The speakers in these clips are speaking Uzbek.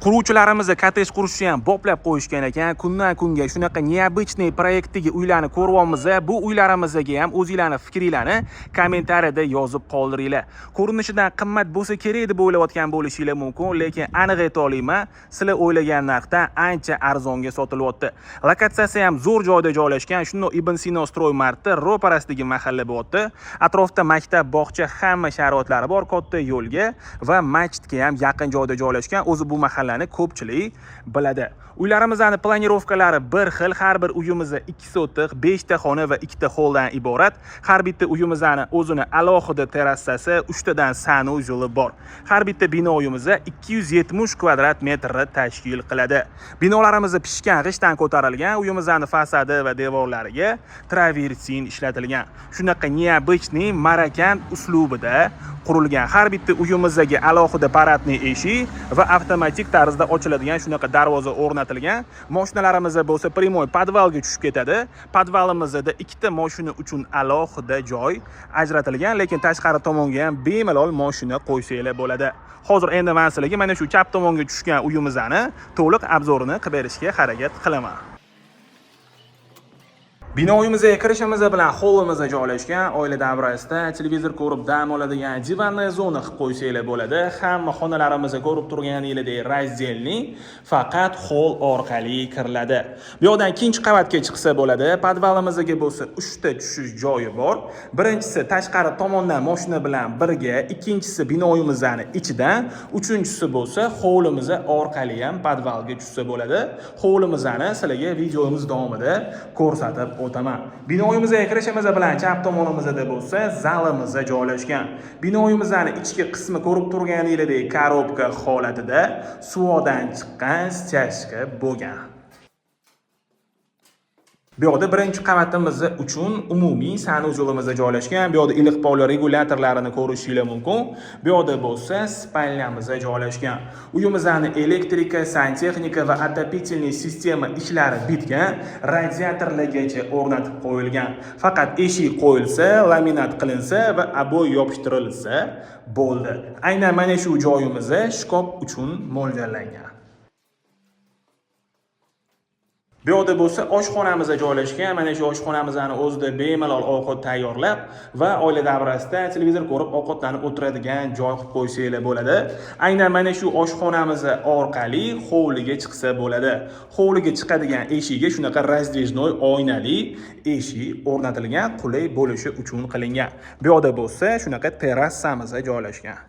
Quruvchilarimiz kottej qurishni ham boplab qo'yishgan ekan. Kundan kunga shunaqa необычный proyektdagi uylarni ko'ryapmiz. Bu uylarimizga ham o'zinglarning fikringlarni kommentariyada yozib qoldiringlar. Ko'rinishidan qimmat bo'lsa kerak deb o'ylayotgan bo'lishinglar mumkin, lekin aniq ayta olaman, sizlar o'ylagan narxdan ancha arzonga sotilyapti. Lokatsiyasi ham zo'r joyda joylashgan. Shundoq Ibn Sino Stroy Martda ro'parasidagi mahalla bo'lyapti. Atrofda maktab, bog'cha, hamma sharoitlari bor, katta yo'lga va masjidga ham yaqin joyda joylashgan. O'zi bu mahallani ko'pchilik biladi. Uylarimizni planirovkalari bir xil, har bir uyimizda 2 sotix, 5 ta xona va 2 ta holdan iborat. Har bitta uyimizni o'zini alohida terassasi, 3 tadan sanuzeli bor. Har bitta bino uyimizda 270 kvadrat metrni tashkil qiladi. Binolarimiz pishgan g'ishtdan ko'tarilgan, uyimizni fasadi va devorlariga travertin ishlatilgan. Shunaqa необычный Marakand uslubida qurilgan. Har bitta uyimizdagi alohida paradniy eshik va avtomatik tarzda ochiladigan shunaqa darvoza o'rnatilgan. Mashinalarimiz bo'lsa primoy podvalga tushib ketadi. Podvalimizda ikkita mashina uchun alohida joy ajratilgan, lekin tashqari tomonga ham bemalol mashina qo'ysanglar bo'ladi. Hozir endi men sizlarga mana shu chap tomonga tushgan uyimizni to'liq obzorini qilib berishga harakat qilaman. Bino uyimizga kirishimiz bilan hollimizda joylashgan oila davrasida televizor ko'rib dam oladigan divanная zona qilib qo'ysanglar bo'ladi. Hamma xonalarimizni ko'rib turganingizdek раздельный, faqat hol orqali kiriladi. Bu yoqdan ikkinchi qavatga chiqsa bo'ladi. Podvalimizga bo'lsa 3 ta tushish joyi bor. Birinchisi tashqari tomondan mashina bilan birga, ikkinchisi bino uyimizni ichidan, uchinchisi bo'lsa hovlimiz orqali ham podvalga tushsa bo'ladi. Hovlimizni sizlarga videomiz davomida ko'rsatib o'taman. Bino uyimizga kirishimiz bilan chap tomonimizda bo'lsa zalimiz joylashgan. Bino uyimizning ichki qismi ko'rib turganingizdek korobka holatida suvodan chiqqan stяжка bo'lgan. Bu yoqda birinchi qavatimiz uchun umumiy sanuzelimiz joylashgan. Bu yoqda iliq polli regulyatorlarini ko'rishingiz mumkin. Bu yoqda bo'lsa spalnyamiz joylashgan. Uyimizning elektrika, santexnika va отопительный sistema ishlari bitgan, radiatorlargacha o'rnatib qo'yilgan. Faqat eshik qo'yilsa, laminat qilinsa va oboy yopishtirilsa bo'ldi. Aynan mana shu joyimiz shkaf uchun mo'ljallangan. Bu yoqda bo'lsa oshxonamiz joylashgan. Mana shu oshxonamizni o'zida bemalol ovqat tayyorlab va oila davrasida televizor ko'rib ovqatlanib o'tiradigan joy qilib qo'ysanglar bo'ladi. Aynan mana shu oshxonamiz orqali hovliga chiqsa bo'ladi. Hovliga chiqadigan eshigiga shunaqa раздвижной oynali eshik o'rnatilgan, qulay bo'lishi uchun qilingan. Bu yoqda bo'lsa shunaqa terassamiz joylashgan.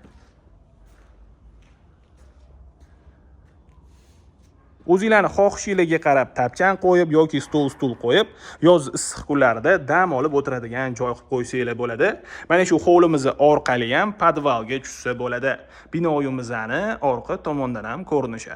O'zinglarni xohishinglarga qarab tapchan qo'yib yoki stol qo'yib, yoz issiq kunlarida dam olib o'tiradigan joy qilib qo'ysanglar bo'ladi. Mana shu hovlimiz orqali ham podvalga tushsa bo'ladi. Bino uyimizni orqa tomondan ham ko'rinishi.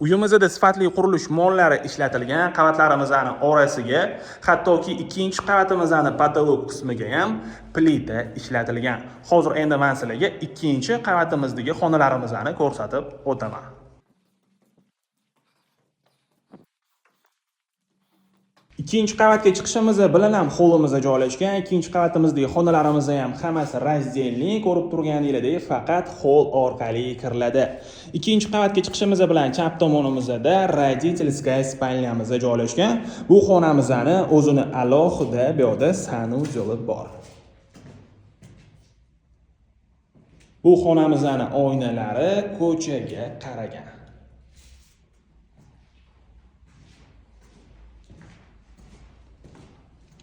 Uyimizda sifatli qurilish mollari ishlatilgan, qavatlarimizning orasiga, hattoki ikkinchi qavatimizning potolok qismiga ham plita ishlatilgan. Hozir endi men sizlarga ikkinchi qavatimizdagi xonalarimizni ko'rsatib o'taman. Ikkinchi qavatga chiqishimiz bilan ham hovlimizda joylashgan. Ikkinchi qavatimizdagi xonalarimiz ham hammasi раздельный, ko'rib turganingizdek faqat hol orqali kiriladi. Ikkinchi qavatga chiqishimiz bilan chap tomonimizda родительская spalnyamiz joylashgan. Bu xonamizni o'zini alohida bu yoqda sanuzeli bor. Bu xonamizni oynalari ko'chaga qaragan.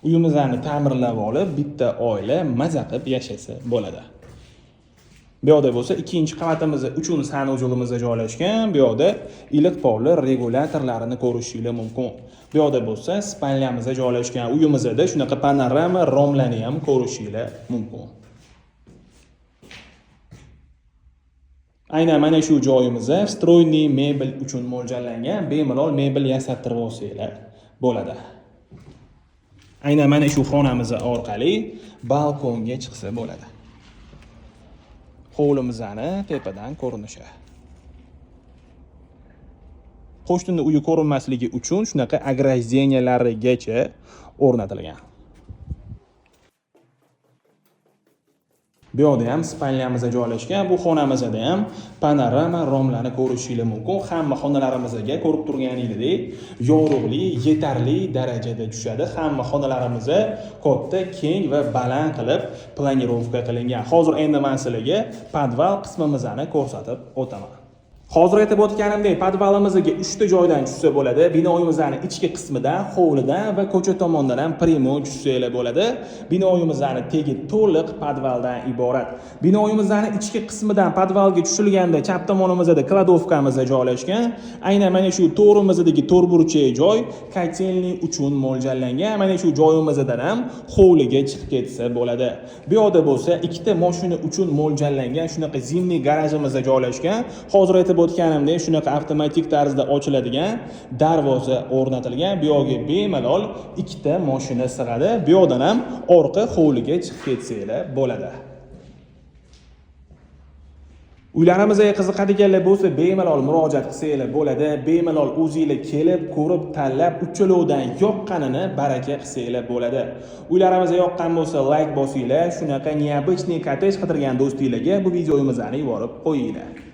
Uyimizni ta'mirlab olib, bitta oila maza qilib yashasa bo'ladi. Bu yoqda bo'lsa ikkinchi qavatimiz uchun sanuzelimiz joylashgan. Bu yoqda iliq polli regulyatorlarini ko'rishingiz mumkin. Bu yoqda bo'lsa spalnyamiz joylashgan. Uyimizda shunaqa panorama romlarni ham ko'rishingiz mumkin. Aynan mana shu joyimizda встроенный mebel uchun mo'ljallangan, bemalol mebel yasattirib olsanglar bo'ladi. Aynan mana shu xonamiz orqali balkonga chiqsa bo'ladi. Hovlimizni tepadan ko'rinishi. Qo'shni uyi ko'rinmasligi uchun shunaqa ограждениялarigacha o'rnatilgan. Bu yoqda ham спальня miz joylashgan. Bu xonamizda ham panorama romlarni ko'rishinglar mumkin. Hamma xonalarimizga, ko'rib turganingizdek, yorug'lik yetarli darajada tushadi. Hamma xonalarimiz katta, keng va baland qilib планировка qilingan. Hozir endi men sizlarga podval qismimizni ko'rsatib o'taman. Hozir aytib o'tganimdek, podvalimizga 3 ta joydan tushsa bo'ladi. Binoyimizni ichki qismidan, hovlidan va ko'cha tomondan ham прямой tushsanglar bo'ladi. Binoyimizni tegi to'liq podvaldan iborat. Binoyimizni ichki qismidan podvalga tushilganda chap tomonimizda кладовка miz joylashgan. Aynan mana shu to'rimizdagi to'rtburchak joy котельный uchun mo'ljallangan. Mana shu joyimizdan ham hovliga chiqib ketsa bo'ladi. Bu yoqda bo'lsa ikkita mashina uchun mo'ljallangan shunaqa зимний garajimiz joylashgan. Hozir aytib o'tganimdek, shunaqa avtomatik tarzda ochiladigan darvoza o'rnatilgan. Bu yoqga bemalol ikkita mashina sig'adi. Bu yoqdan ham orqa hovliga chiqib ketsanglar bo'ladi. Uylarimizga qiziqadiganlar bo'lsa, bemalol murojaat qilsanglar bo'ladi. Bemalol o'zinglar kelib, ko'rib, tanlab, uchalovdan yoqqanini baraka qilsanglar bo'ladi. Uylarimizga yoqqan bo'lsa, layk bosinglar. Shunaqa необычный kottej qidirgan do'stinglarga bu videomizni yuborib qo'yinglar.